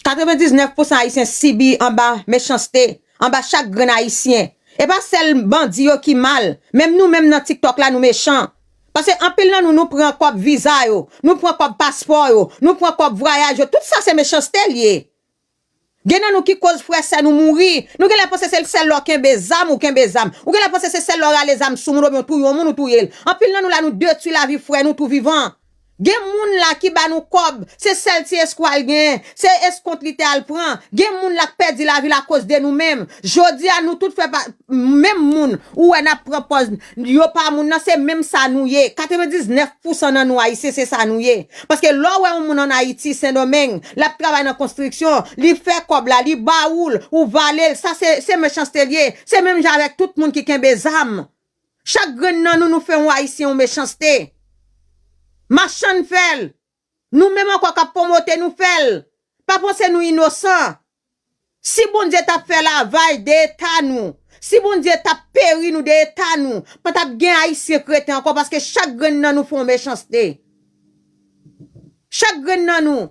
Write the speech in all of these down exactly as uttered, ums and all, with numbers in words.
Katrevendiznèf pousan Ayisyen sibi anba mechanste, anba chak grenn Ayisyen. E pa sèl bandi yo ki mal, menm nou menm nan TikTok la nou mechan. Paske anpil nan nou, nou pran kòb viza yo, nou pran kòb paspò yo, nou pran kòb vwayaj yo, tout sa se mechanste l ye. Gen nan nou ki koz frè sè nou mouri. Nou genlè panse se sèl lè w kenbe zam ou kenbe zam. Ou genlè panse se sèl lè w rale zam sou moun oubyen w touye yon moun ou touye l. Anpil nan nou la nou detwi lavi frè nou tou vivan. Gen moun la ki ba nou kòb, se sèl ti espwa l genyen, se eskont li te al pran. Gen moun la k pèdi lavi l akoz de nou menm. Jodi a nou tout fè pa, menm moun, ou wè n ap pran pòz yo pa moun nan, se menm sa nou ye. Katrevendiznèf pousan nan nou Ayisyen, se sa nou ye. Paske lè w wè yon moun ann Ayiti, Sendomeng, l ap travay nan konstriksyon, li fè kòb la, li ba ou l, ou vale l, sa se, se mechanste l ye. Se menm jan avèk tout moun ki kenbe zam. Chak grenn nan nou, nou fè yon Ayisyen yon mechanste. Machann fè l. Nou menm ankò k ap pwomote nou fè l. Pa panse nou inosan. Si Bondye t ap fè lavay de eta nou, si Bondye t ap peri nou de eta nou, pa t ap gen Ayisyen kreten ankò, paske chak grenn nan nou fè yon mechanste. Chak grenn nan nou.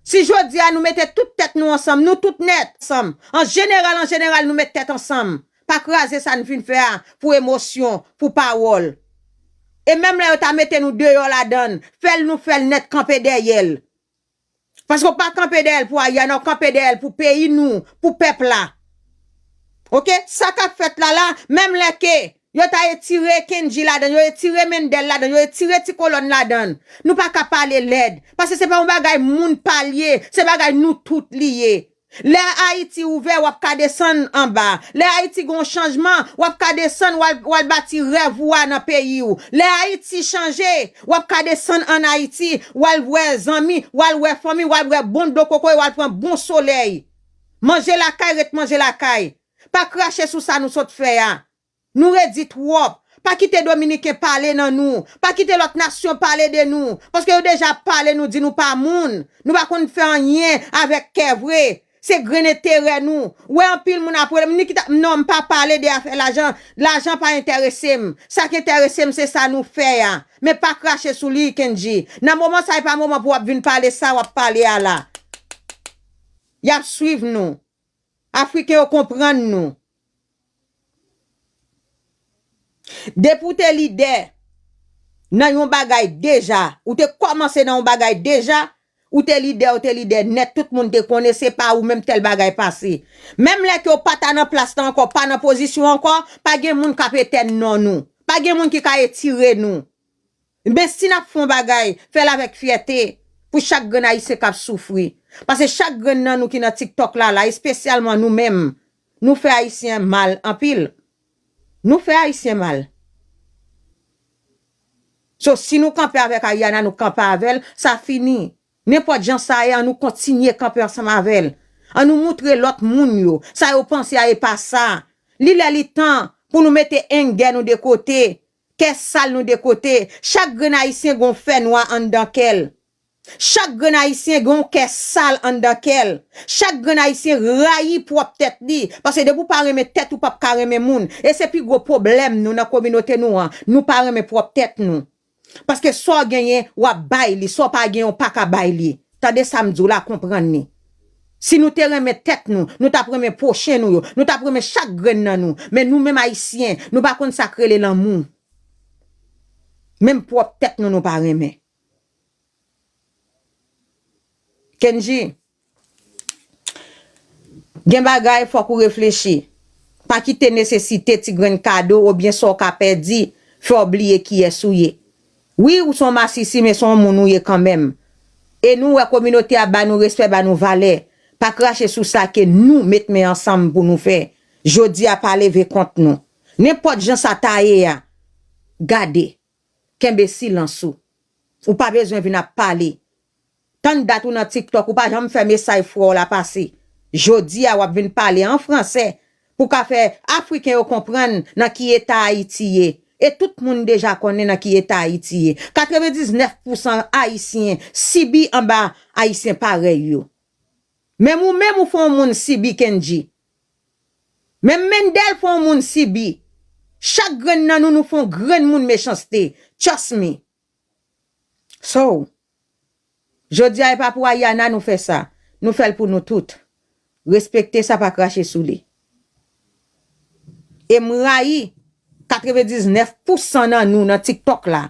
Si jodi a nou mete tout tèt nou ansanm, nou tout nèt ansanm. An jeneral, an jeneral, nou met tèt ansanm. Pa kraze sa n fin fè a pou emosyon, pou pawòl. E menm lè yo ta mete nou deyò ladan l, fè l nou fè l nèt, kanpe dèyè l. Paske w pa kanpe dèyè l pou Ariana, w kanpe dèyè l pou peyi nou, pou pèp la. Oke? Sa k ap fèt la la, menm lè ke yo ta retire Kendji ladan, yo retire Mendel ladan, yo retire Ti Kolòn ladan, nou pa ka pale lèd. Paske se pa yon bagay moun pa l ye, se bagay nou tout li ye. Lè Ayiti ouvè, w ap ka desann anba. Lè Ayiti gen yon chanjman, w ap ka desann, w al, w al bati rèv ou a nan peyi w. Lè Ayiti chanje, w ap ka desann ann Ayiti, w al wè zanmi, w al wè fanmi, w al wè bon dlo kokoye, w al pran bon solèy. Manje lakay, ret manje lakay. Pa krache sou sa nou sot fè a. Nou redi twòp. Pa kite Dominiken pale nan nou. Pa kite lòt nasyon pale de nou. Paske yo deja pale nou, di nou pa moun. Nou pa konn fè anyen avèk kè vre. Se grenn enterè nou. Ou wè anpil moun ap rele m, Nikita, non, m pa pale de afè lajan. Lajan pa enterese m. Sa k enterese m, se sa nou fè a. Men pa krache sou li, Kendji. Nan moman sa, e pa moman pou w ap vin pale sa w ap pale a la. Y ap swiv nou. Afriken yo konprann nou. Depi w te lidè nan yon bagay deja, ou te kòmanse nan yon bagay deja, ou te lidè, ou te lidè nèt, tout moun te konnen se pa ou menm tèl bagay pase. Menm lè ke w pa ta nan plas la ankò, pa nan pozisyon ankò, pa gen moun k ap etèn non nou. Pa gen moun ki ka etire nou. Men si n ap fè yon bagay, fè l avèk fyète pou chak grenn Ayisyen k ap soufri. Paske chak grenn nan nou ki nan TikTok la, la, espesyalman nou menm, nou fè Ayisyen mal anpil. Nou fè Ayisyen mal. So, si nou kanpe avèk Ariana, nou kanpe avè l, sa fini. Nenpòt jan sa ye, ann nou kontinye kanpe ansanm avè l. Ann nou moutre lòt moun yo, sa yo panse a e pa sa. Li lè li tan pou nou mete engè nou de kote. Kè sal nou de kote. Chak grenn Ayisyen gen yon fè nwa anndan kè l. Chak grenn Ayisyen gen yon kè sal anndan kè l. Chak grenn Ayisyen rayi pwòp tèt li. Paske depi w pa renmen tèt ou, p ap ka renmen moun. E se pi gwo pwoblèm nou nan kominote nou an. Nou pa renmen pwòp tèt nou. Paske sa w genyen, w ap bay li. Sa w pa genyen, w pa ka bay li. Tande sa m di w la, konprann li. Si nou te renmen tèt nou, nou t ap renmen pwochen nou yo, nou t ap renmen chak grenn nan nou. Men nou menm Ayisyen, nou pa konn sa k rele lanmou. Menm pwòp tèt nou, nou pa renmen. Kendji, gen bagay fòk ou reflechi. Pa kite nesesite ti grenn kado oubyen sa w ka pèdi fè w bliye kiyès ou ye. Wi, ou se yon masisi, men se yon moun ou ye kanmenm. E nou wè kominote a ba nou respè, ba nou valè. Pa krache sou sa ke nou met men ansanm pou nou fè. Jodi a pa leve kont nou. Nenpòt jan sa ta ye a, gade. Kenbe silans ou. Ou pa bezwen vin ap pale. Tann dat ou nan TikTok, ou pa janm fè mesaj frè w la pase. Jodi a, w ap vin pale an fransè pou ka fè Afriken yo konprann nan ki eta Ayiti ye. E tout moun deja konnen nan ki eta Ayiti ye. Katrevendiznèf pousan Ayisyen sibi anba Ayisyen parèy yo. Menm ou menm ou fè yon moun sibi, Kendji. Menm Mendel fè yon moun sibi. Chak grenn nan nou, nou fè yon grenn moun mechanste. Trust me. So, jodi a, e pa pou Ayana nou fè sa. nou fè l pou nou tout. Respekte sa, pa krache sou li. E m rayi katrevendiznèf pousan nan nou nan TikTok la.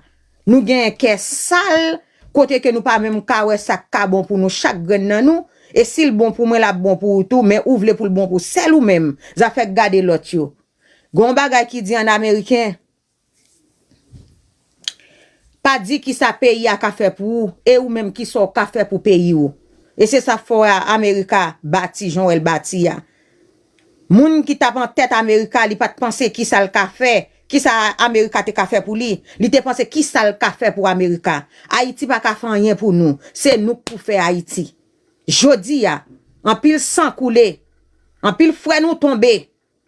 Nou genyen kè sal, kote ke nou pa menm ka wè sa k ka bon pou nou, chak grenn nan nou. E si l bon pou mwen, l ap bon pou ou tou, men ou vle pou l bon pou sèl ou menm. Zafè gade lòt yo. Gon bagay ki di an ameriken, pa di kisa peyi a ka fè pou ou, e ou menm kisa w ka fè pou peyi w. E se sa fò a Amerika bati jan w wè l bati a. Moun ki t ap an tèt Amerika, li pa t panse kisa l ka fè, kisa Amerika te ka fè pou li. Li te panse kisa l ka fè pou Amerika. Ayiti pa ka fè anyen pou nou. Se nou k pou fè Ayiti. Jodi a, anpil san koule, anpil frè nou tonbe.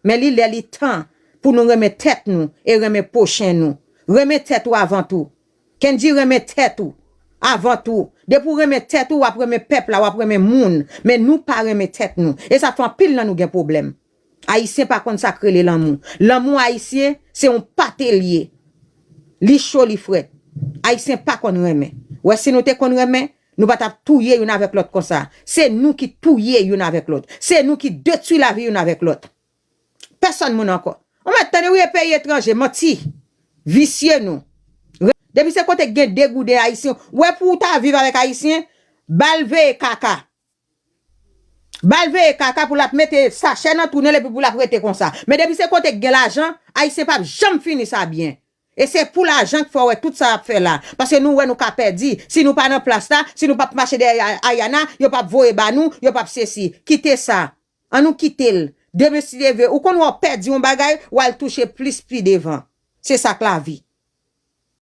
Men li lè li tan pou nou renmen tèt nou e renmen pwochen nou. Renmen tèt ou avan tou. Kendji, renmen tèt ou avan tou. Depi w renmen tèt ou, w ap renmen pèp la, w ap renmen moun. Men nou pa renmen tèt nou. E sa fè anpil nan nou gen pwoblèm. Ayisyen pa konn sa k rele lanmou. Lanmou ayisyen, se yon pate l ye. Li cho, li frèt. Ayisyen pa konn renmen. Wè, si nou te konn renmen, nou pa t ap touye youn avèk lòt konsa. Se nou ki touye youn avèk lòt. Se nou ki detwi lavi youn avèk lòt. Pèsòn moun ankò. Ou mèt tande, wi, e peyi etranje, manti. Visye nou. Re-, depi se kote k gen degouden ayisyen, wè, pou w ta viv avèk ayisyen, ba l veye kaka. Ba l veye kaka pou l ap mete sachè nan twou l epi pou l ap rete konsa. Men depi se kote k gen lajan, ayisyen p ap janm fini sa byen. E se pou lajan k fè w wè tout sa y ap fè la. Paske nou wè nou ka pèdi. Si nou pa nan plas la, si nou p ap mache dèyè Ay-, Ayana, yo p ap voye ba nou, yo p ap sesi. Kite sa. An nou kite l. Demen si Dye vle, ou konn wè w pèdi yon bagay, w al touche plis pi devan. Se sa k lavi.